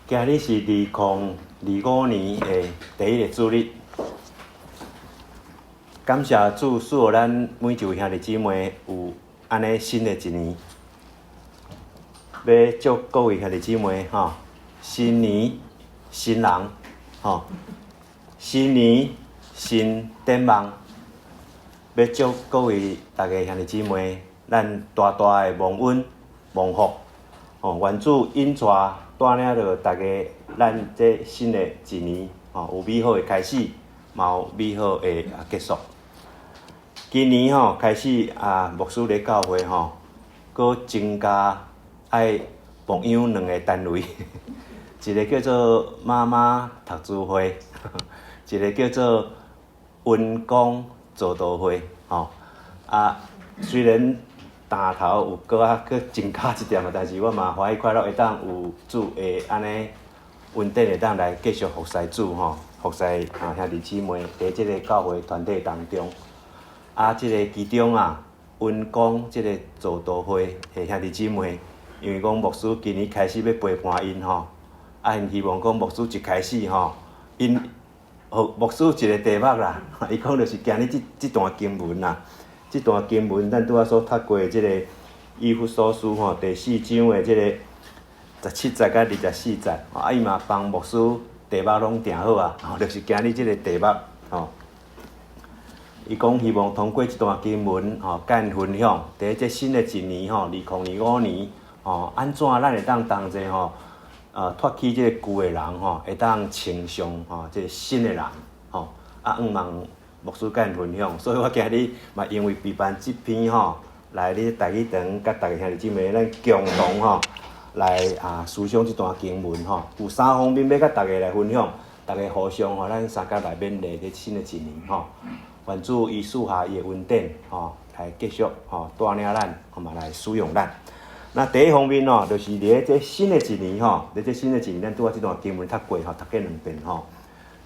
今日是2025年的第一个主日，感謝主賜予咱每一位兄弟姊妹有按呢新的一年，欲祝各位兄弟姊妹吼，新年新人吼，新年新展望，欲祝各位逐家兄弟姊妹，咱大大的蒙恩蒙福，吼，願主引帶帶領著逐家，咱這新的一年吼，有美好的開始，嘛有美好的結束。今年吼開始啊，牧師咧教會吼，閣增加愛牧養兩個單位，一個叫做媽媽讀書會，一個叫做溫工做道會，吼啊，雖然擔頭有閣啊閣增加一點啊，但是我嘛歡喜快樂會當有主會按呢恩典會當來繼續服侍主吼，服侍啊兄弟姊妹佇這个教會團體當中。啊，這个其中啊，溫工這个做道會的兄弟姊妹，因為講牧師今年開始欲陪伴𪜶吼，啊，𪜶希望講牧師一開始吼，𪜶予牧師一个題目啦，伊講就是今日這段經文啦。這段經文，咱拄仔所讀過的這個以弗所書吼第四章的這个十七節佮24節，啊，伊嘛幫牧師題目攏定好啊，吼，就是今日這个題目吼。伊講希望通過這段經文吼，佮𪜶分享，佇這新的一年吼，2025年吼，按怎咱會當同齊吼，脫去這个舊的人吼，會當穿上吼這个新的人吼，啊，向望牧師佮𪜶分享，所以我今日嘛因為備辦這篇吼，來咧台語堂佮逐家兄弟姊妹咱共同吼來啊思想這段經文吼，有三方面欲佮逐家來分享，逐家互相吼，咱相佮來勉勵咧新的一年吼，願主伊賜下伊的恩典吼，來繼續吼帶領咱，同嘛來使用咱。那第一方面吼，就是佇咧這新的一年吼，佇這新的一年，咱拄仔這段經文讀過吼，讀過兩遍吼。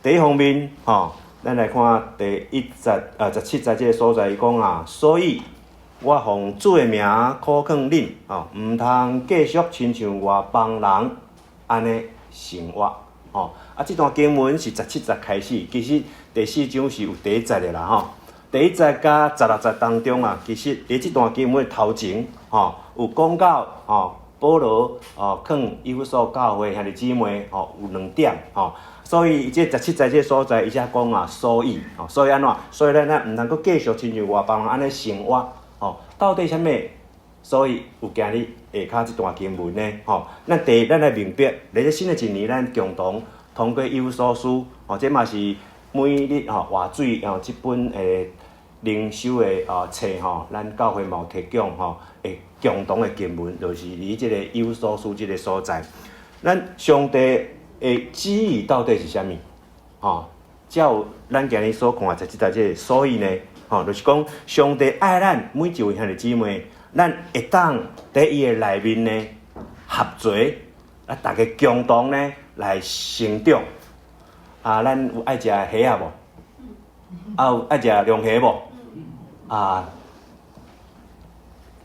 第一方面吼，咱來看第一節啊17節這个所在，伊講啊，所以我奉主的名苦勸恁吼，毋通繼續親像外邦人按呢生活吼。啊，這段經文是十七節開始，其實第四章是有第一節的啦吼。第一節佮16節當中啊，其實佇這段經文的頭前吼，有講到吼，保羅哦，勸以弗所教會兄弟姊妹吼，有兩點吼。所以這十七節這个所在，伊才講啊，所以吼，所以按怎？所以咱咱毋通閣繼續親像外邦人按呢生活吼。到底啥物？所以有今日下跤這段經文呢？吼，咱第一，咱來明白，佇這新的一年，咱共同通過以弗所書，吼，這嘛是每日吼活水吼這本的靈修的啊冊吼，咱教會嘛有提供吼，會共同的經文，就是佇這个以弗所書這个所在。咱上帝的旨意到底是啥物？吼，才有咱今日所看的十七節這个，所以呢，吼，就是講上帝愛咱每一位兄弟姊妹，咱會當佇伊的內面呢合齊，啊，逐家共同呢來成長。啊，咱有愛食蝦仔無？啊，有愛食龍蝦無？啊，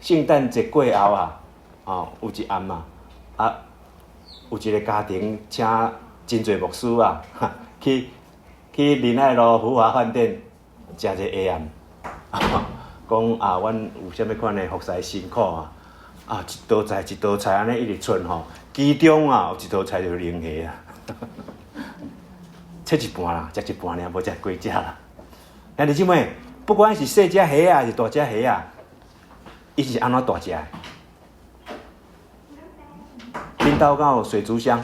聖誕節過後啊，哦，有一暗啊，啊，有一個家庭請真濟牧師啊，去仁愛路福華飯店食一个下暗，講啊，阮有啥物款的服侍辛苦啊，啊，一道菜一道菜按呢一直出吼，其中啊有一道菜就是龍蝦啊，切一半啦，食一半爾，無食規隻啦。兄弟姊妹，不管是細隻蝦仔還是大隻蝦仔，伊是按怎大隻的？恁兜敢有水族箱？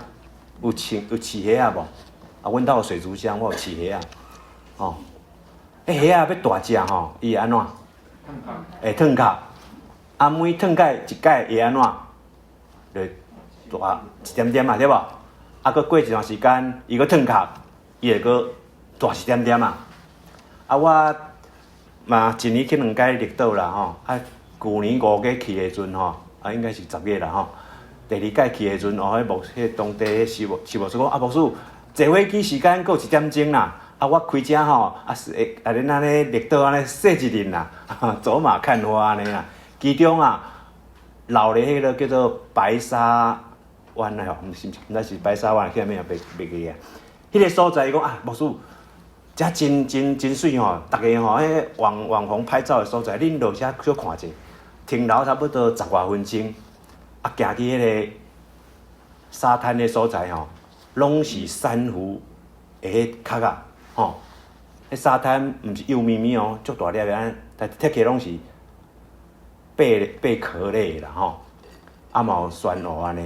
有飼有飼蝦仔無？啊，阮兜有水族箱，我有飼蝦仔。吼，彼蝦仔欲大隻吼，伊會按怎？會褪殼。啊，每褪蓋一擺會按怎？就大一點點啊，對無？啊，閣過一段時間，伊閣褪殼，伊會閣大一點點啊。啊，我嘛一年去兩擺綠島啦吼。啊，舊年5月去的時陣吼，啊，應該是10月啦吼。第二擺去的時陣，哦，彼牧彼當地彼師牧師講啊，牧師，坐飛機時間閣有一點鐘啦。啊，我開車吼，啊是會啊恁按呢綠島按呢踅一輪啦，走馬看花按呢啦。其中啊，留咧彼个叫做白沙灣啊，毋是，毋知是白沙灣，去啥物啊？袂記啊。彼個所在伊講啊，牧師，遮真真真媠吼，逐家吼，彼網紅拍照的所在，恁落遮小看者，停留差不多十外分鐘，啊，行去彼個沙灘的所在吼，攏是珊瑚的彼殼仔，吼，彼沙灘毋是幼咪咪哦，足大粒的，按呢，但睇起攏是貝殼類的啦吼，啊嘛有珊瑚按呢。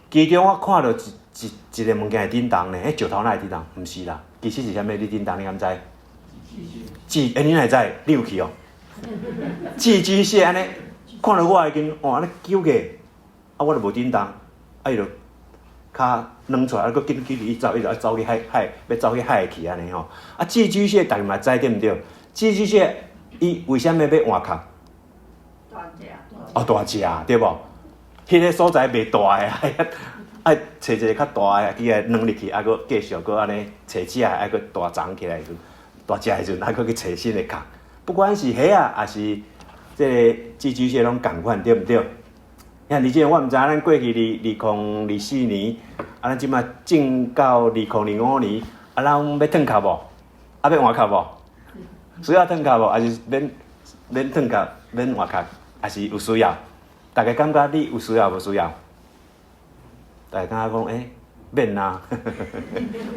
其中我看著一個物件會振動呢，彼石頭哪會振動？毋是啦，其實是啥物？你振動你敢知？欸，你哪會知？你有去哦？寄居蟹按呢，看著我已經哦，按呢揪起，啊，我就無振動，啊伊就跤軟出來，啊，閣緊緊伊走，伊就走去海海，欲走去海去按呢吼。啊，寄居蟹逐家嘛知對毋對？寄居蟹伊為啥物欲換殼？大隻。哦，大隻對無？彼個所在袂大的，愛揣一个較大的，去共軟入去，啊，閣繼續閣按呢揣食的，愛閣大長起來的時陣，大隻的時陣，啊，閣去揣新的殼。不管是蝦仔，抑是這个寄居蟹，攏仝款對毋對？兄弟姊妹，我毋知影咱過去2024年，啊，咱這馬進到2025年，啊，咱欲褪殼無？啊，欲換殼無？需要褪殼無？抑是免褪殼，免換殼？抑是有需要？逐家感覺你有需要無需要？逐家感覺講，欸，免啊，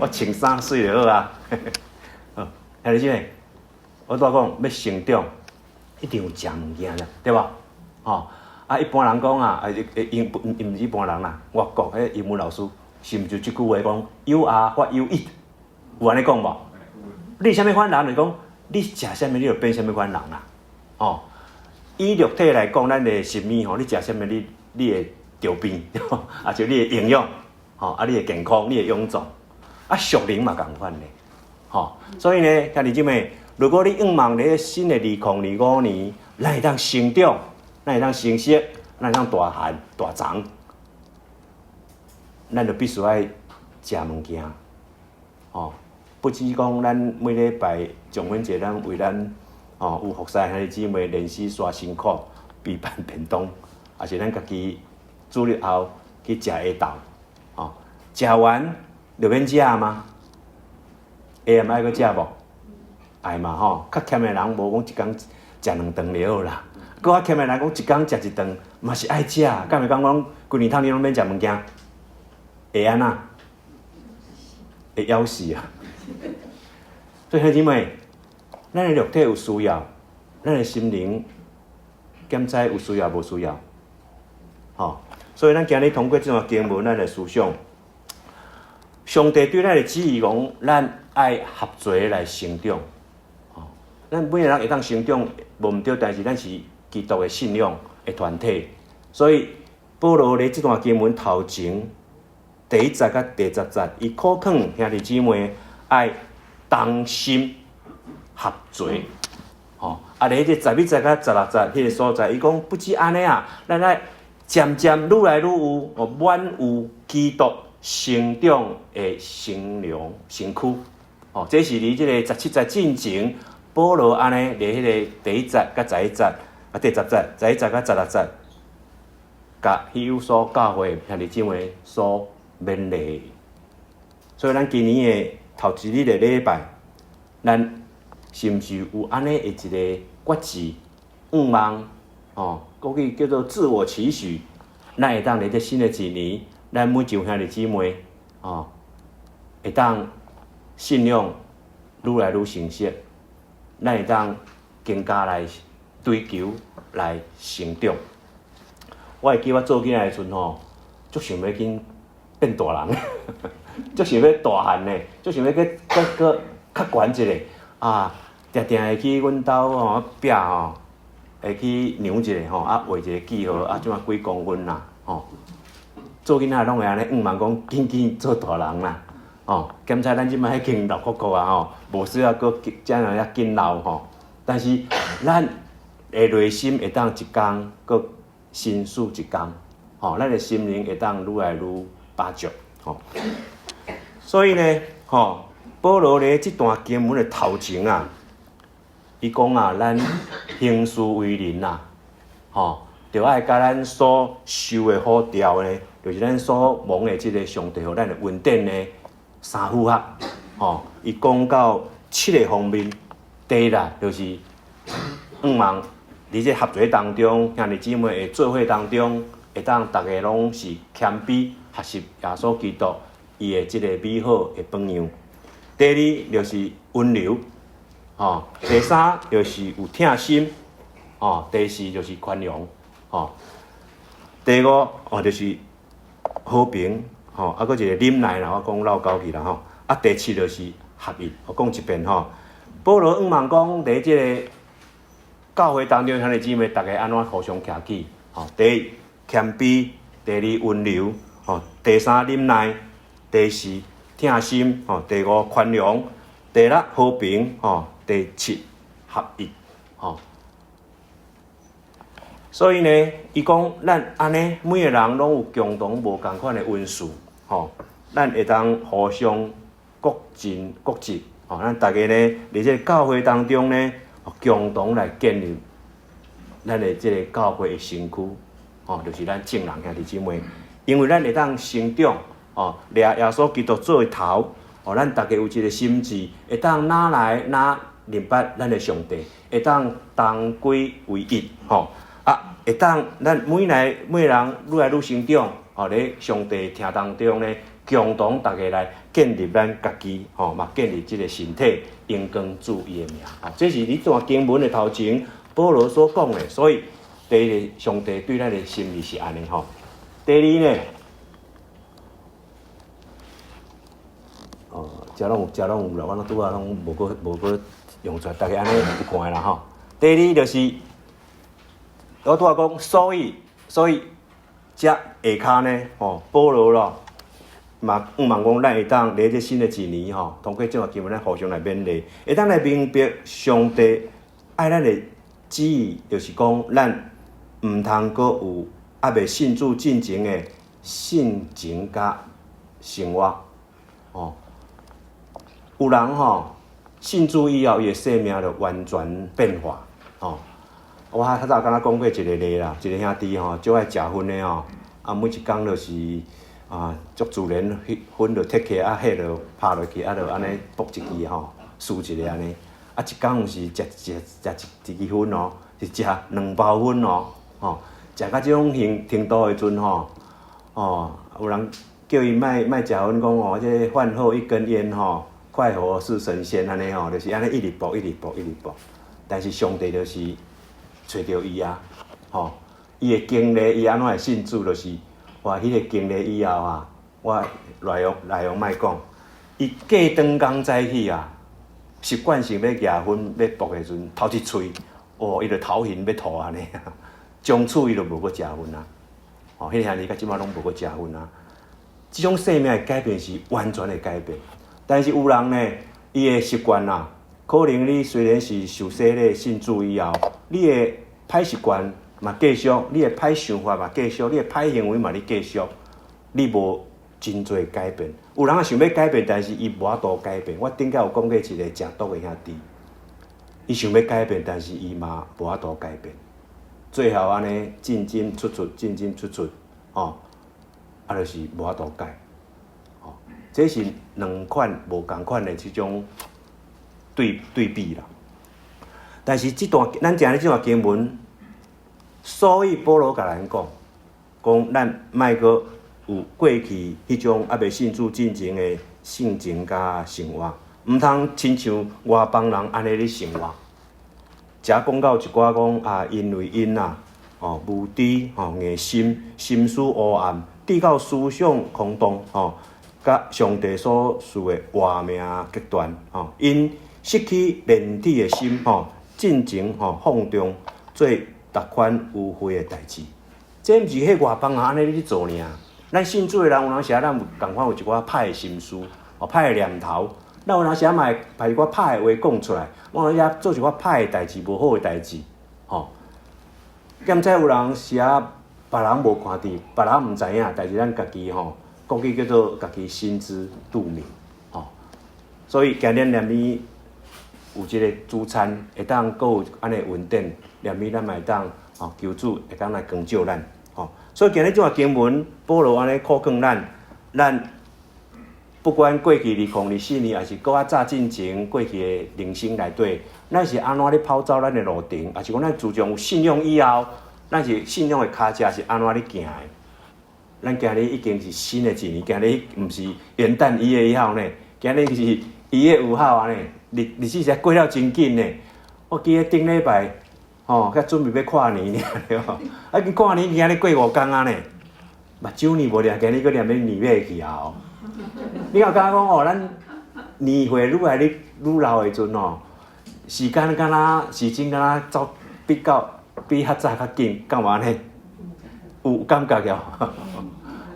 我穿衫媠就好啊。好，兄弟姊妹，我拄仔講欲成長，一定有食物件啦，對無？吼，啊，一般人講啊，啊，英毋是一般人啦，外國彼英文老師是毋是這句話講？You are what you eat，有按呢講無？你是啥物款人？就是講你食啥物，你就變啥物款人啊？哦，以肉體來講，咱的食物吼，你食啥物，你會著病，啊，就你的營養，吼，啊，你的健康，你會臃腫，啊，屬靈嘛仝款咧，吼，所以呢，兄弟姊妹，如果你向望咧新的2025年，咱會當成長，咱會當成熟，咱會當大漢大長，咱就必須愛食物件，吼，不止講咱每禮拜上昏節，咱為咱吼有服侍兄弟姊妹連續煞辛苦備辦便當，抑是咱家己主日後去食下晝，吼，食完就免食嗎？會嘛愛閣食無？愛嘛吼，較儉的人無講一工食兩頓就好啦。閣較儉的人講一工食一頓，嘛是愛食。敢會講講規年頭你攏免食物件？會按怎？會枵死啊！所以兄弟姊妹，咱的肉體有需要，咱的心靈檢查有需要無需要？吼，所以咱今日通過這段經文，咱來思想，上帝對咱的旨意講，咱愛合齊來成長。吼，咱每个人會當成長，無毋對，但是咱是基督的信仰的團體，所以保羅佇這段經文頭前第一節佮第十節，伊苦勸兄弟姊妹愛同心合齊。吼，啊，佇這十一節佮16節彼个所在，伊講不止按呢啊，咱愛漸漸愈來愈有哦，滿有基督成長的身量身軀。哦，這是佇這个17節進前，保羅按呢佇彼个第一節佮十一節，啊，第十節、十一節佮16節，共以弗所教會兄弟姊妹所勉勵。所以，咱今年的頭一日的禮拜，咱是毋是有按呢的一个決志、向望，哦，過去叫做自我期許，咱會當佇這新的一年，咱每一位兄弟姊妹，哦，會當信仰愈來愈成熟，咱會當更加來追求來成長。我會記我做囡仔的時陣吼，足想欲緊變大人，足想欲大漢呢，足想欲閣閣閣較懸一下啊！定定會去阮兜吼壁吼，會去量一下吼，啊畫一个記號，啊這馬幾公分啦，吼。做囡仔攏會按呢向望講緊緊做大人啦，吼。檢查咱這馬已經老國國啊吼，無需要閣遮爾仔緊老吼。但是咱的內心會當一工閣成熟一工，吼，咱的心靈會當愈來愈飽足，吼。所以呢，吼，保羅佇這段經文的頭前啊，伊講啊，咱行事為人啊，吼，就愛佮咱所受的呼召呢，就是咱所蒙的這个上帝予咱的恩典呢，相符合。吼，伊講到七个方面，第一啦，就是向望佇這合作當中，兄弟姊妹的做伙當中，會當逐个攏是謙卑學習耶穌基督伊的這个美好的榜樣。第二就是溫柔，吼，第三就是有疼心，吼，第四就是寬容，吼，第五哦就是和平，吼，啊，閣一个忍耐啦，我講落厚去啦，吼，啊，第七就是合一，我講一遍吼。保羅向望講，佇這个教會當中，兄弟姊妹逐家按怎互相徛起，吼，第一謙卑，第二溫柔，吼，第三忍耐，第四疼心，吼，第五寬容，第六和平，吼，第七合一，吼。所以呢，伊講咱按呢，每个人攏有共同無仝款的恩賜，吼，咱會當互相各盡各職，吼，咱逐家呢，佇這个教會當中呢，共同來建立咱的這个教會的身軀，吼，就是咱眾人兄弟姊妹，因為咱會當成長，吼，掠耶穌基督做頭，吼，咱逐家有一个心志，會當若來若認捌咱的上帝，會當同歸為一，吼。啊，會當咱每來每个人愈來愈成長，吼，佇上帝疼當中呢，共同逐家來建立咱家己，吼，嘛建立這个身體，榮光主伊的名。吼，這是佇段經文的頭前，保羅所講的。所以，第一个，上帝對咱的心意是按呢吼。第二呢，哦，遮攏有，遮攏有啦，我攏拄仔攏無閣無閣用出來，逐家按呢有看的啦吼。第二就是。我拄仔講，所以，所以，遮下跤呢，吼，保羅咯，嘛向望講，咱會當佇這新的一年吼，通過這段經文，咱互相來勉勵，會當來明白上帝愛咱的旨意，就是講咱毋通閣有猶未信主進前的性情佮生活，吼。有人吼信主以後，伊的生命就完全變化，吼。我較早敢若講過一个例啦，一个兄弟吼，足愛食薰的吼，啊，每一工就是啊，足自然，彼薰就提起來，啊，火就拍落去，啊，就按呢爆一支吼，輸一个按呢。啊，一工毋是食食食一一支薰哦，是食兩包薰哦，吼，食到這種程程度的時陣吼，哦，有人叫伊莫莫食薰，講哦，這個飯後一根菸吼，快活似神仙按呢吼，就是按呢一直爆，一直爆，一直爆。但是上帝就是。揣著伊啊，吼！伊的經歷，伊按怎會信主，就是哇，彼个經歷以後啊，我內容內容莫講，伊隔轉工早起啊，習慣性欲舉薰欲爆的時陣，頭一喙，哦，伊就頭痕欲吐按呢，從此伊就無閣食薰啊，吼，彼个兄弟到這擺攏無閣食薰啊。這種生命的改變是完全的改變，但是有人呢，伊的習慣啊。可能你雖然是受洗禮信主以後，你的歹習慣嘛繼續，你的歹想法嘛繼續，你的歹行為嘛咧繼續，你無真濟改變。有人也想欲改變，但是伊無法度改變。我頂擺有講過一個食毒的兄弟，伊想欲改變，但是伊嘛無法度改變。最後按呢進進出出，進進出出，吼，啊，就是無法度改。吼，這是兩款無仝款的這種對對比啦，但是這段咱講的這段經文，所以保羅共咱講，講咱莫閣有過去彼種猶未信主進前的性情佮生活，毋通親像外邦人按呢咧生活。遮講到一寡講啊，因為𪜶啊，哦無知吼硬心，心思黑暗，至到思想空洞吼，佮上帝所賜的活命極端吼，𪜶失去煉鐵的心吼，盡情吼放縱做逐款污穢的代誌。這毋是彼外邦人按呢咧做爾。咱信主的人有當時啊，咱有仝款有一寡歹的心思，哦歹的念頭。咱有當時啊嘛會把一寡歹的話講出來，有當時做一寡歹的代誌、無好的代誌，吼。敢知有當時啊，別人無看佇，別人毋知影，但是咱家己吼，國語叫做家己心知肚明，吼。所以今日連你。有這个主餐，會當閣有按呢恩典，連尾咱嘛會當吼，求主會當來光照咱，吼。所以今日這段經文，保羅按呢苦勸咱，咱不管過去2024年，抑是閣較早進前過去的人生內底，咱是按怎咧跑走咱的路程，抑是講咱自從有信仰以後，咱是信仰的跤跡是按怎咧行的？咱今日已經是新的一年，今日毋是元旦1月1號呢，今日是1月5號啊呢，日日子實過了真緊呢。我記得頂禮拜，吼，才準備欲跨年爾，對無？啊，已經跨年今日過5工啊呢，目睭呢無掠，今日閣念欲年尾去啊！你有感覺講哦，咱年歲愈來愈愈老的時陣吼，時間敢若時間敢若走比較比較早較緊，敢有按呢？有感覺無？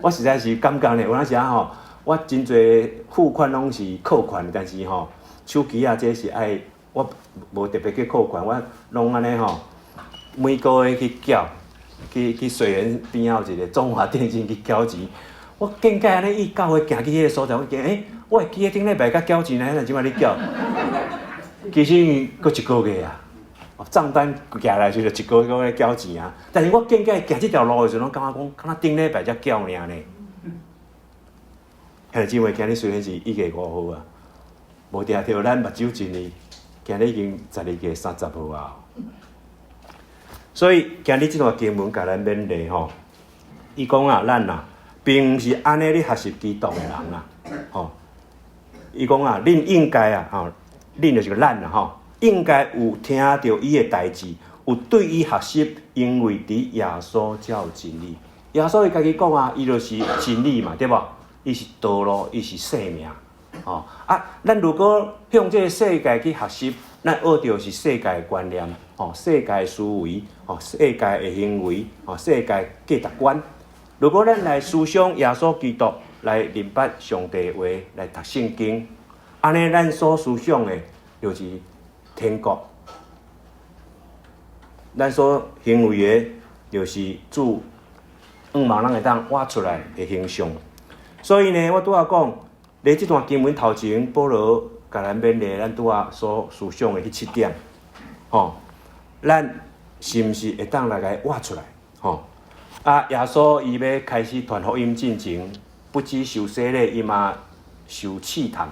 我實在是感覺呢，有當時啊吼，我真濟付款攏是扣款，但是吼，手機啊這是愛我無特別去扣款，我攏按呢吼，每個月去繳，去水源邊仔有一個中華電信去繳錢。我見解按呢，伊教會行去彼个所在，我見欸，我會記得頂禮拜才繳錢呢，怎這擺咧繳？其實閣一個月啊，帳單寄來時就一個月閣咧繳錢啊。但是我見解行這條路的時陣，攏感覺講，敢若頂禮拜才繳爾呢。兄弟姊妹，今日雖然是1月5號啊，無定著咱目睭一年，今日已經12月30號啊。所以今日這段經文共咱勉勵吼，伊講啊，咱啊，並毋是按呢咧學習基督的人啊，吼。伊講啊，恁應該啊，吼，恁就是咱啊，吼，應該有聽著伊的代誌，有對伊學習，因為佇耶穌才有真理。耶穌伊家己講啊，伊就是真理嘛，對無？伊是道路，伊是生命，吼啊！咱如果向這个世界去學習，咱學著是世界的觀念，吼，世界的思維，吼，世界的行為，吼，世界價值觀。如果咱來思想耶穌基督，來明白上帝話，來讀聖經，按呢，咱所思想的，就是天國；咱所行為的，就是主向望咱會當活出來的形象。所以呢，我拄仔講，佇這段經文頭前，保羅共咱勉勵，咱拄仔所思想的彼七點，吼，咱是毋是會當來共活出來？吼，啊，耶穌伊欲開始傳福音進前，不只受洗禮，伊嘛受試探。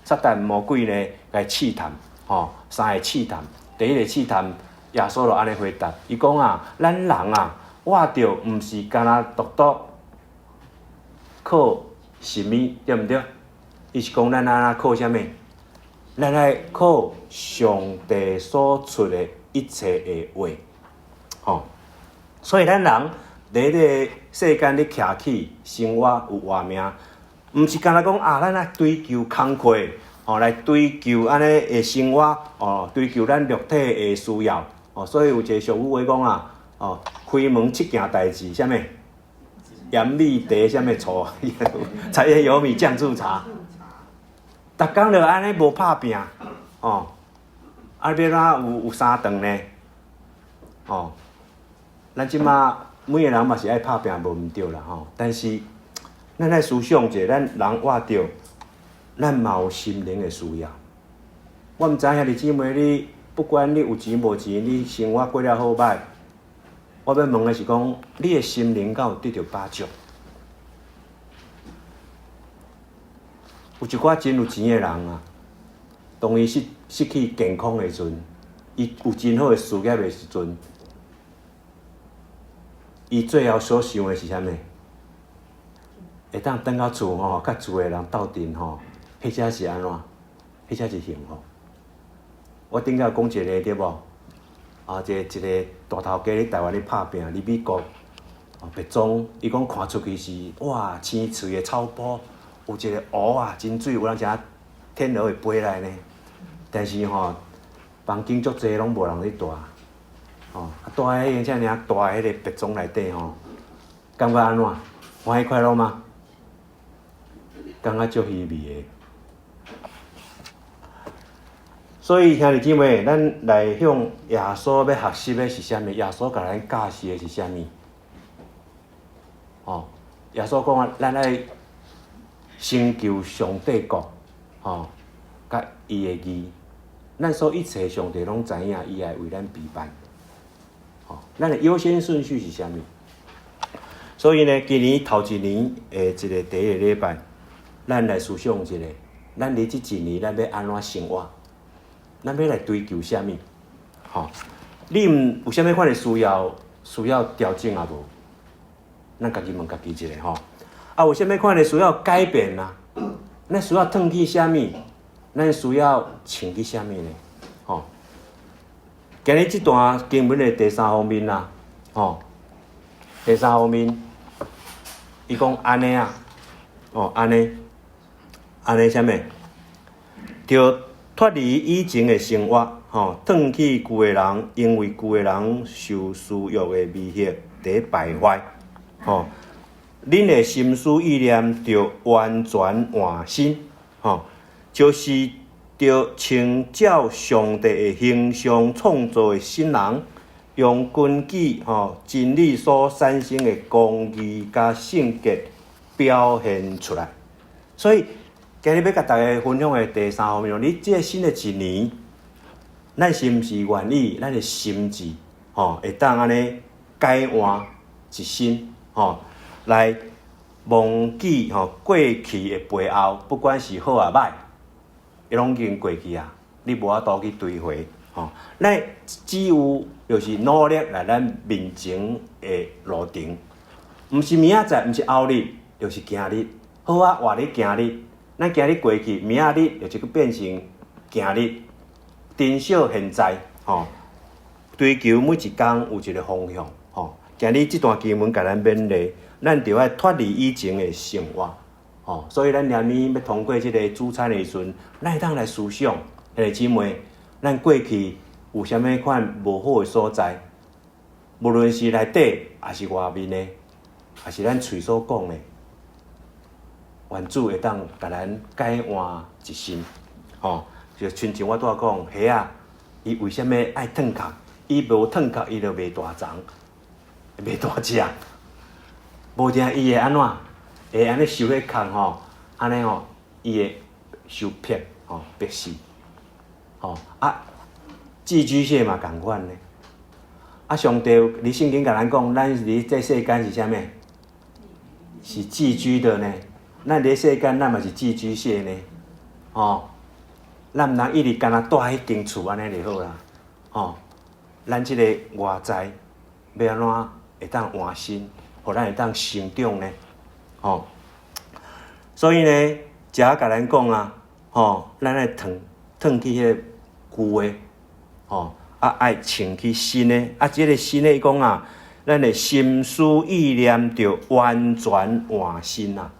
撒旦魔鬼呢，共試探，吼，三个試探。第一个試探，耶穌就按呢回答，伊講啊，咱人啊，活著毋是干焦獨獨靠食物，對毋對？伊是講咱按怎靠啥物？咱愛靠上帝所出的一切的話，吼。所以咱人佇這个世間咧徛起生活有活命，毋是干焦講啊，咱愛追求工課，吼，來追求按呢的生活，哦，追求咱肉體的需要，哦，所以有一个俗語話講啊，哦，開門七件代誌，啥物？鹽米茶，啥物醋？柴鹽油米醬醋茶。逐工就按呢無拍拚，哦，啊，欲按怎有三頓呢？哦，咱這馬每个人嘛是愛拍拚，無毋對啦吼。但是，咱愛思想者，咱人活著，咱嘛有心靈的需要。我毋知兄弟姊妹你，不管你有錢無錢，你生活過了好䆀，我欲問的是講，你的心靈敢有得著飽足？有一寡真有錢的人啊，當伊失去健康的時陣，伊有真好的事業的時陣，伊最後所想的是啥物？會當轉到厝吼，佮厝的人鬥陣吼，彼才是按怎？彼才是幸福。我頂下講一个對無？啊，一個一个大頭家佇台灣咧拍拚，佇美國，白莊，伊講看出去是哇，青翠的草坡，有一個湖啊，真水，有人誠天鵝會飛來呢。但是吼，房間足濟，攏無人咧住，吼，啊，住佇彼個遮爾大彼个別莊內底吼，感覺按怎？歡喜快樂嗎？感覺足虛偽的。所以兄弟姊妹，咱來向耶穌欲學習的是啥物？耶穌共咱教示的是啥物？吼，耶穌講啊，咱愛先求上帝國，吼，佮伊的義，咱所一切上帝攏知影，伊會為咱備辦。吼，咱的優先順序是啥物？所以呢，今年頭一年的一個第一個禮拜，咱來思想一下，咱佇這一年咱欲按怎生活？咱欲來追求啥物？吼，你毋有啥物款的需要需要調整啊無？咱家己問家己一下吼。啊，有啥物款的需要改變啊？咱需要褪去啥物？咱需要穿去啥物呢？吼，今日這段經文的第三方面啦，吼，第三方面，伊講按呢啊，哦，按呢，按呢啥物？著脫離以前的生活，吼，褪去舊的人，因為舊的人受私欲的迷惑，佇敗壞，吼，恁的心思意念著完全換新，吼，就是著穿照上帝的形象創造的新人，用根據吼真理所產生的公義佮聖潔表現出來。所以今日欲共大家分享的第三方面，你這個新的一年，咱是毋是願意咱的心志吼會當按呢改換一新吼，來忘記吼過去的背後，不管是好抑歹，伊攏已經過去啊，你無法度去追回吼。咱只有就是努力來咱面前的路程，毋是明仔載，毋是後日，就是今日。好啊，活佇今日，咱今日過去，明仔日就是閣變成今日。珍惜現在，吼，追求每一工有一個方向，吼。今日這段經文共咱勉勵，咱著愛脫離以前的生活，吼。所以咱連暝欲通過這個主餐的時陣，咱會當來思想，兄弟姊妹，咱過去有啥物款無好的所在，無論是內底，抑是外面的，抑是咱喙所講的，願主會當共咱改換一新，吼。就親像我拄仔講，蝦仔，伊為啥物愛褪殼？伊無褪殼，伊就袂大叢，袂大隻。無定伊會按怎？會按呢受彼殼吼，按呢吼，伊會受迫吼，迫死。吼啊，寄居蟹嘛仝款呢。啊，上帝佇聖經共咱講，咱佇這世間是啥物？是寄居的呢。咱佇世間，咱嘛是寄居蟹呢。吼，咱毋通一直干焦蹛彼間厝按呢就好啦。吼，咱這個外在欲按怎會當換新，予咱會當成長呢？吼，所以呢，遮共咱講啊，吼，咱愛褪褪去彼個舊的，吼，啊愛穿去新的，啊，這個新的伊講啊，咱的心思意念著完全換新啊。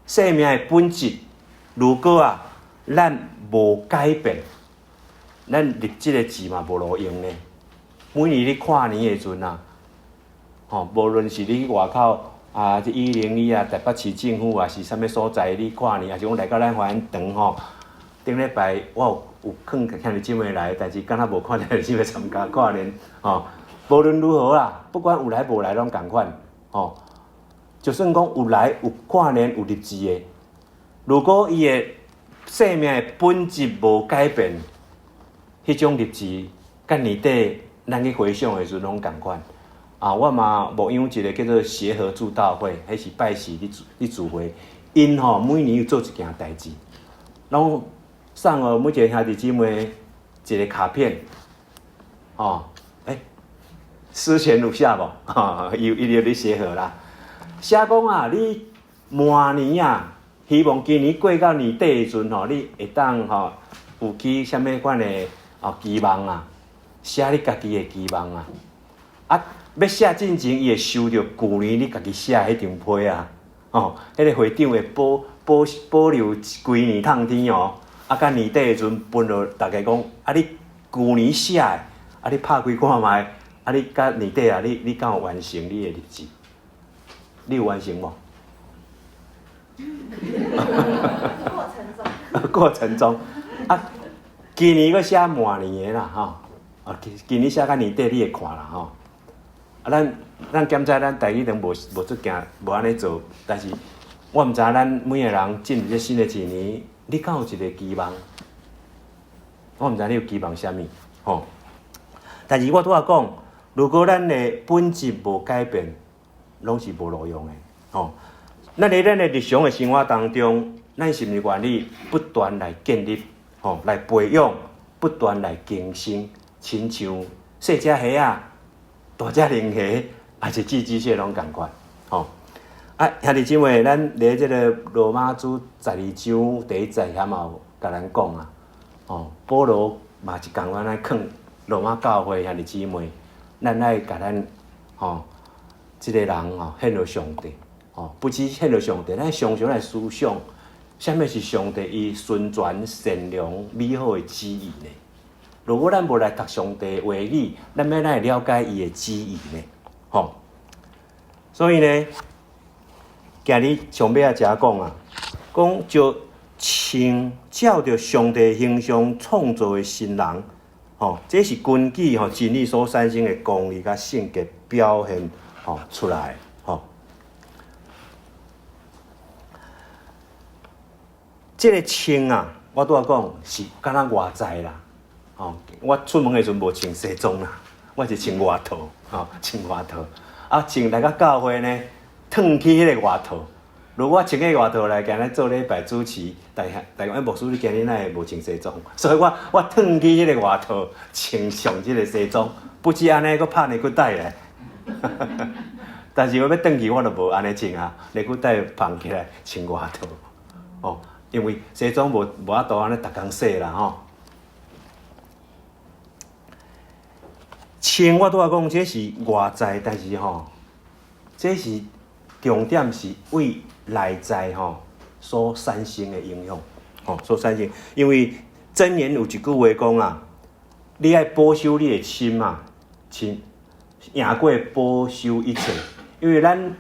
生命的本質，如果啊，咱無改變，咱立這個志嘛無路用呢。每年你跨年的時陣啊，吼，無論是你去外口啊，這101啊，台北市政府啊，是啥物所在，你跨年，抑是講來到咱華園堂吼，頂禮拜我有有看兄弟姊妹來，但是敢若無看兄弟姊妹參加跨年，吼。無論如何啦，不管有來無來攏仝款，吼。就算講有來有跨年有立志的，如果伊的生命的本質無改變，彼種立志，佮年底咱去回想的時陣攏仝款。啊，我嘛牧養一個叫做協和祝禱會，彼是拜四咧聚會，𪜶吼每年有做一件代誌，攏送予每一個兄弟姊妹一個卡片，吼，欸，思前有寫無？吼，伊伊就咧協和啦。寫講啊，你明年啊，希望今年過到年底的時陣吼，你會當吼有起啥物款的哦期望啊？寫你家己的期望啊！啊，欲寫進前，伊會收著舊年你家己寫的彼張批啊，吼，彼個會長會保保保留規年通天哦。啊，到年底的時陣分予逐家講，啊，你舊年寫的，啊，你拍開看覓，啊，你到年底啊，你你敢有完成你的立志？你有完成無？過程中。過程中，啊，今年閣寫明年的啦，吼，啊，今今年寫到年底，你會看啦，吼。啊，咱咱檢查咱台語堂無無做件，無按呢做，但是我毋知影咱每個人進入這新的一年，你敢有一個期望？我毋知你有期望啥物，吼。但是我拄仔講，如果咱的本質無改變，攏是無路用的。吼，咱佇咱的日常的生活當中，咱是毋是願意不斷來建立，吼，來培養，不斷來更新，親像細隻蝦仔、大隻龍蝦，抑是寄居蟹攏仝款，吼。啊，兄弟姊妹，咱佇這个羅馬書12章第一節遐嘛有共咱講啊，吼，保羅嘛是仝款來勸羅馬教會兄弟姊妹，咱愛共咱吼，這个人吼獻予上帝，吼，不止獻予上帝，咱常常來思想，啥物是上帝伊純全善良美好的旨意呢？如果咱無來讀上帝的話語，咱欲按怎會了解伊的旨意呢？吼，所以呢，今日上尾仔才講啊，講就穿照著上帝形象創造的新人，吼，這是根據吼真理所產生的公義佮聖潔表現吼出來，吼。這个穿啊，我拄仔講是敢若外在啦，吼，我出門的時陣無穿西裝啦，我是穿外套，吼，穿外套，啊，穿來到教會呢，褪去彼個外套。如果我穿彼个外套來今日做禮拜主持，大大家牧師你今日哪會無穿西裝？所以我褪去彼個外套，穿上這个西裝，不止按呢，閣拍領帶咧。但是我欲轉去，我就無按呢穿啊，領帶放起來穿外套，哦，因為西裝無法度按呢逐工洗啦吼。穿我拄仔講，這是外在，但是吼，這是重點是為內在吼所產生的影響，吼所產生。因為箴言有一句話講啊，你愛保守你的心啊，心贏過保守一切。因為咱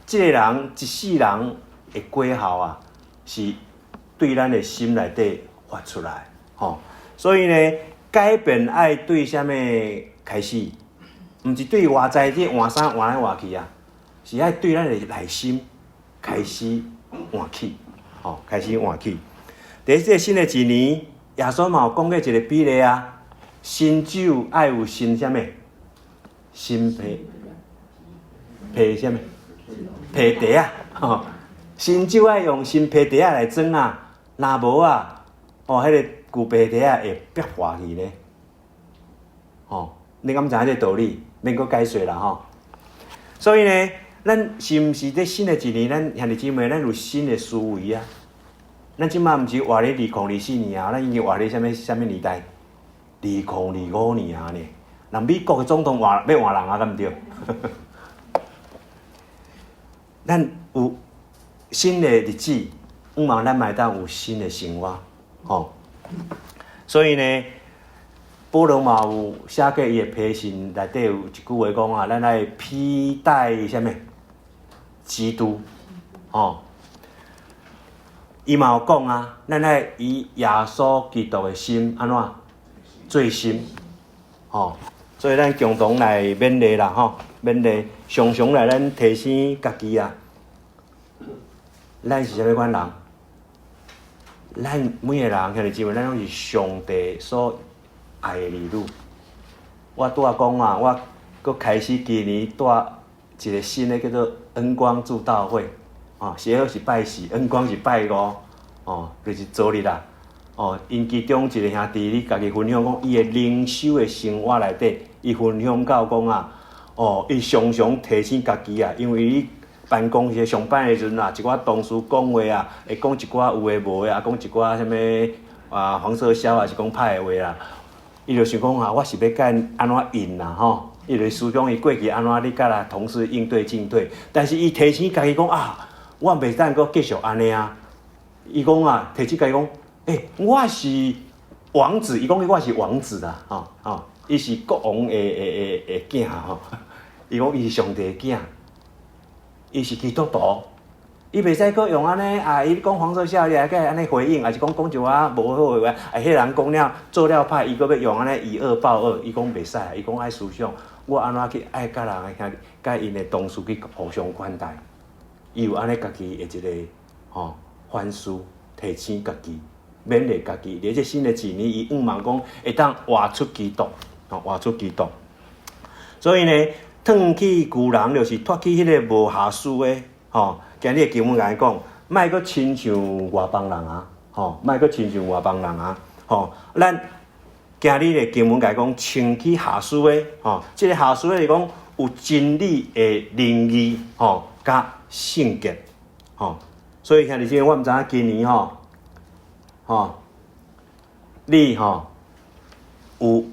這个人一世人的果效啊，是對咱的心內底發出來，吼。所以呢，改變愛對啥物開始？毋是對外在去換衫換來換去啊，是愛對咱的內心開始換起，吼，開始換起。佇這个新的一年，耶穌嘛有講過一个比例啊，新酒愛有新啥物？新皮皮啥物？皮袋仔，吼，新酒愛用新皮袋仔來裝啊，若無啊，哦，彼个舊皮袋仔會煏破去咧，吼，你敢知影這个道理？免閣解說啦，吼。所以呢，咱是毋是佇新的一年，咱兄弟姊妹，咱有新的思維啊？咱這馬毋是活佇2024年啊，咱已經活佇啥物啥物年代？2025年啊呢？人美國的總統換欲換人啊，敢毋對？咱有新的日子，向望咱嘛會當有新的生活，吼。所以呢，保羅嘛有寫過伊的批信內底有一句話講啊，咱愛披戴啥物？基督，吼。伊嘛有講啊，咱愛以耶穌基督的心按怎做心，吼。所以咱共同來勉勵啦，吼，勉勵，常常來咱提醒家己啊，咱是啥物款人？咱每个人兄弟姊妹，咱攏是上帝所愛的兒女。我拄仔講啊，我閣開始今年帶一個新的叫做恩光祝禱會，哦，寫好是拜四，恩光是拜五，哦，就是昨日啦。哦，𪜶其中一个兄弟，你家己分享講，伊的靈修的生活內底，伊分享到講啊，哦，伊常常提醒家己啊，因為伊辦公室上班的時陣啊，一寡同事講話啊，會講一寡有的無的啊，講一寡啥物啊黃色笑話，是講歹的話啦。伊就想講啊，我是欲共𪜶按怎應啦吼？伊就思想伊過去按怎咧佮啦同事應對進退，但是伊提醒家己講啊，我袂當閣繼續按呢啊。伊講啊，提醒家己講。欸，我是王子，伊講我是王子啦，吼吼，伊是國王的囝吼，伊講伊是上帝的囝，伊是基督徒，伊袂使閣用按呢啊！伊講黃色笑話，閣按呢回應，抑是講講一寡無好的話，啊，彼人講了做了歹，伊閣欲用按呢以惡報惡，伊講袂使，伊講愛思想，我按怎去愛佮人的兄弟，佮𪜶的同事去互相款待，伊有按呢家己的一个吼反思，提醒家己。勉勵家己，佇這新的一年，伊向望講會當活出基督。吼，活出基督。所以呢，褪去舊人就是脫去彼个無瑕疵的，吼。今日的經文共咱講，莫閣親像外邦人啊，吼，莫閣親像外邦人啊，吼。咱今日的經文共講，穿起瑕疵的，吼，這个瑕疵的是講有真理的仁義，吼，佮聖潔，吼。所以兄弟姊妹，我毋知影今年吼，吼，你吼有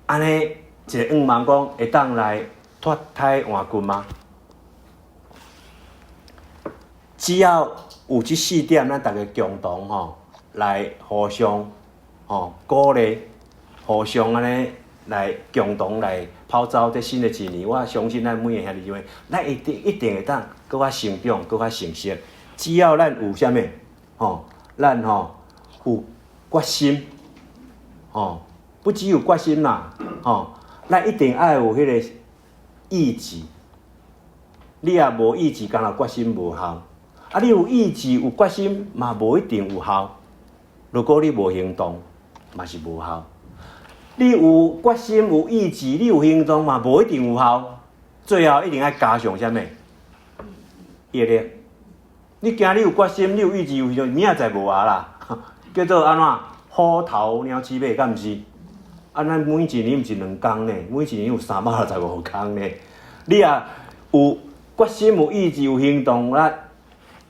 按呢一个願望講會當來脫胎換骨嗎？只要有這四點，咱逐家共同吼來互相吼鼓勵，互相按呢來共同來跑走這新的一年。我相信咱每个兄弟姊妹，咱一定一定會當閣較成長，閣較成熟。只要咱有啥物吼，咱吼有決心，吼，不只有決心啦，吼，咱一定愛有彼个意志。你若無意志，干焦決心無效。啊，你有意志有決心，嘛無一定有效。如果你無行動，嘛是無效。你有決心有意志，你有行動，嘛無一定有效。最後一定愛加上啥物？毅力。你驚你有決心，你有意志有行動，明仔載無啊啦，叫做按怎？虎頭鳥鼠尾，敢毋是？啊，咱每一年毋是2工呢，每一年有365工呢。你若有決心、有意志、有行動，啊，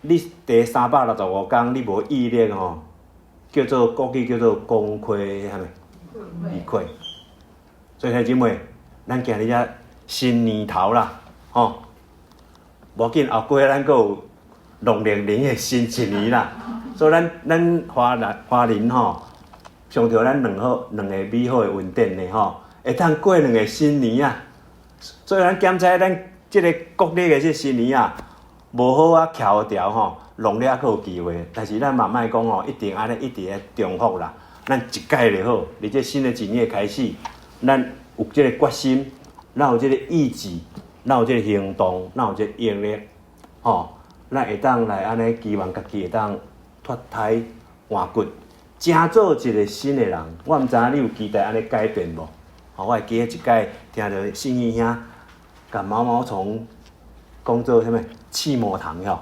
你第365工你無毅力吼，叫做國語叫做功虧啥物？一簣。所以兄弟姊妹，咱今日遮新年頭啦，吼，無要緊，後過咱閣有農曆年的新一年啦。所以咱咱華人華人吼，上著咱兩好兩个美好的恩典呢吼，會當過兩个新年啊。所以咱檢查咱這个國曆的這新年啊，無好啊，翹調吼，農曆猶閣有機會，但是咱嘛莫講吼，一定按呢一直咧重複啦。咱一擺就好，佇這新的一年的開始，咱有這个決心，咱有這个意志，咱有這个行動，咱有這个毅力，吼，咱會當來按呢，期望家己會當脫胎換骨，成做一个新的人。我毋知影你有期待按呢改變無？吼，我會記得一擺聽著信義兄共毛毛蟲講做啥物刺毛蟲吼，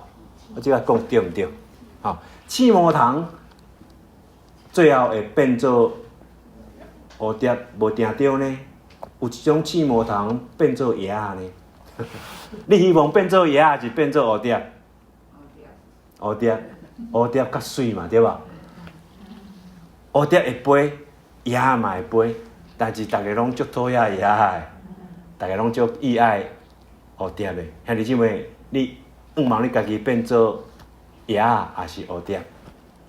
我這个講對毋對？吼，刺毛蟲最後會變做蝴蝶，無定著呢。有一種刺毛蟲變做蛾仔呢。你希望變做蛾仔，還是變做蝴蝶？蝴蝶，蝴蝶較媠嘛，對無？蝴蝶會飛，蛾仔嘛會飛，但是逐家攏足討厭蛾仔的，逐家攏足意愛蝴蝶的。兄弟姊妹，你願望你家己變做蛾仔，還是蝴蝶？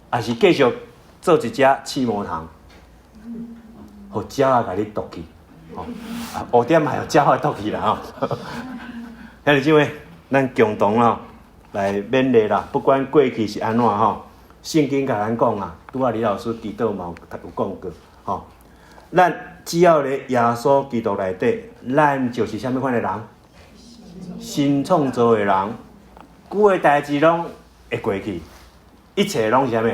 還是繼續做一隻刺毛蟲，予鳥仔共你啄去？吼，啊，蝴蝶嘛予鳥仔啄去啦吼。兄弟姊妹，咱共同吼來勉勵啦，不管過去是按怎吼，聖經共咱講啊，拄仔李老師祈禱嘛有講過吼。咱只要佇耶穌基督內底，咱就是啥物款的人？新創造的人，舊的代誌攏會過去，一切攏是啥物？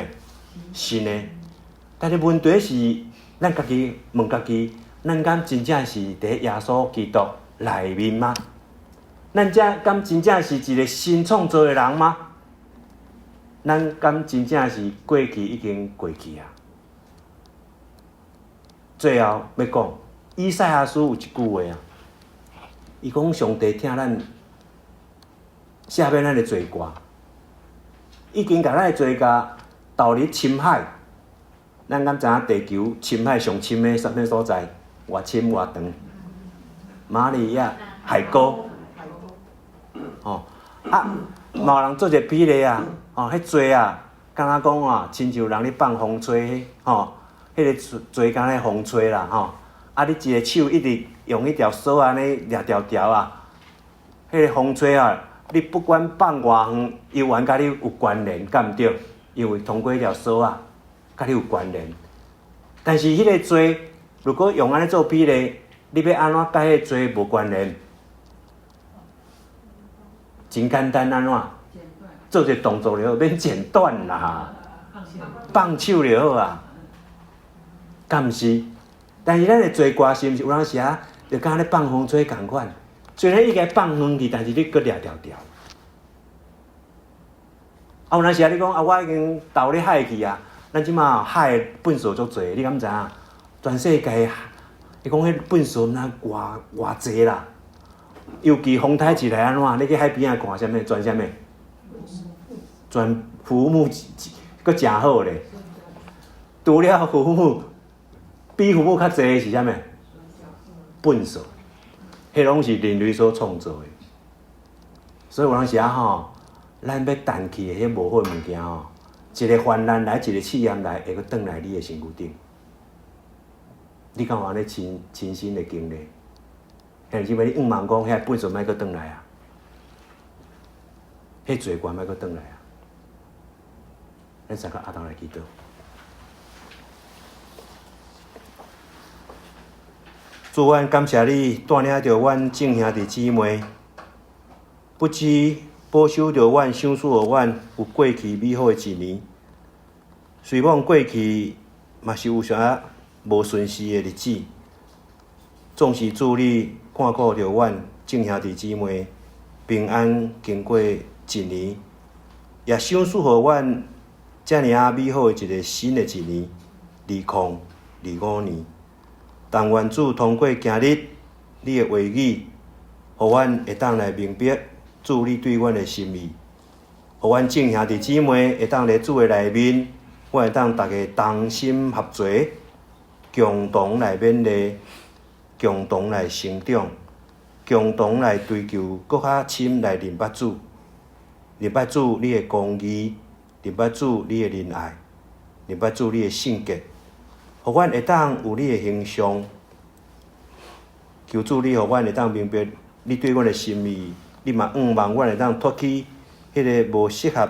新的。但是問題是，咱家己問家己，咱敢真正是佇耶穌基督內面嗎？咱這敢真正是一個新創造的人嗎？咱敢真正是過去已經過去啊？最後欲講，以賽亞書有一句話啊，伊講上帝疼咱，赦免咱的罪過，已經共咱的罪過投入深海。咱敢知影地球深海上深的啥物所在？偌深偌長？馬里亞海溝。吼啊！嘛有人做一個比例啊，吼，彼罪啊，敢若講啊，親像人咧放風吹，吼，彼个罪敢若風吹啦，吼，啊，你一個手一直用彼條索按呢掠牢牢啊，彼个風吹啊，你不管放偌遠，猶原佮你有關聯，敢毋對？因為通過彼條索啊，佮你有關聯。但是彼个罪，如果用按呢做比例，你欲按怎佮彼个罪無關聯？真簡單，按怎做一个動作就好，免剪斷啦，放手就好啊，敢毋是？但是咱的罪過是毋是有當時啊，就敢若咧放風吹仝款？雖然伊共放遠去，但是你閣掠牢牢。啊，有當時啊，你講啊，我已經投咧海去啊，咱這馬海糞埽足濟，你敢知影？全世界，伊講彼糞埽若偌偌濟啦，尤其風颱一來按怎？你去海邊仔看啥物？全啥物？全浮木，閣誠好咧。除了浮木，比浮木較濟的是啥物？糞埽，彼攏是人類所創造的。所以有當時啊吼，咱欲擲去的彼無好的物件吼，一个患難來，一個試驗來，會閣轉來你的身軀頂。你敢有按呢親親身的經歷？兄弟姊妹，你向望講，遐糞埽莫閣轉來啊？彼罪過莫閣轉來啊？咱三個阿當來祈禱。主，阮感謝你帶領著阮眾兄弟姊妹，不只保守著阮，賞賜予阮有過去美好的一年。雖罔過去嘛是有啥無順遂的日子，總是主你看顧著阮眾兄弟姊妹平安經過一年，也賞賜予阮遮爾仔美好的一个新的一年，2025年。但願主通過今日你的話語，予阮會當來明白主你對阮的心意，予阮眾兄弟姊妹會當佇主的內面，阮會當逐家同心合作，共同來勉勵，共同來成長，共同來追求閣較深來認捌主，認捌主你的公義，認捌主你的仁愛，認捌主你的聖潔。予阮會當有你的形象，求主你予阮會當明白你對阮的心意，你嘛向望阮會當脫去彼个無適合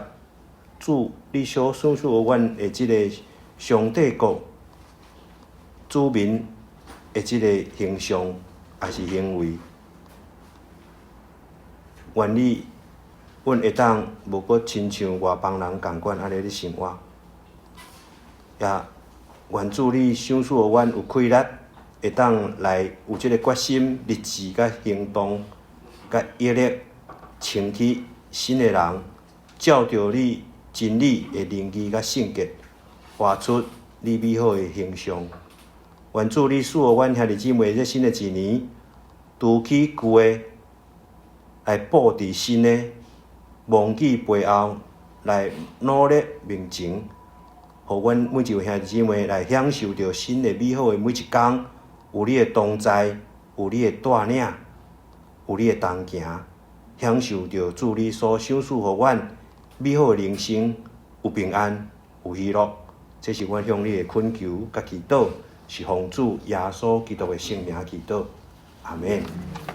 主你所賞賜予阮的這个上帝國子民的這个形象，抑是行為。願你，阮會當無閣親像外邦人仝款按呢咧生活，也願主你賞賜予阮有氣力，會當來有這个決心、立志佮行動、佮毅力，穿起新的人，照著你真理的仁義佮聖潔，活出你美好的形象。願主你賜予阮兄弟姊妹這新的一年，除去舊的，來布置新的，忘記背後，來努力面前。予阮每一位兄弟姊妹來享受著新的美好的每一工，有你的同在，有你的帶領，有你的同行，享受著主你所賞賜予阮美好的人生，有平安，有喜樂。這是阮向你的懇求佮祈禱，是奉主耶穌基督的聖名祈禱。阿們。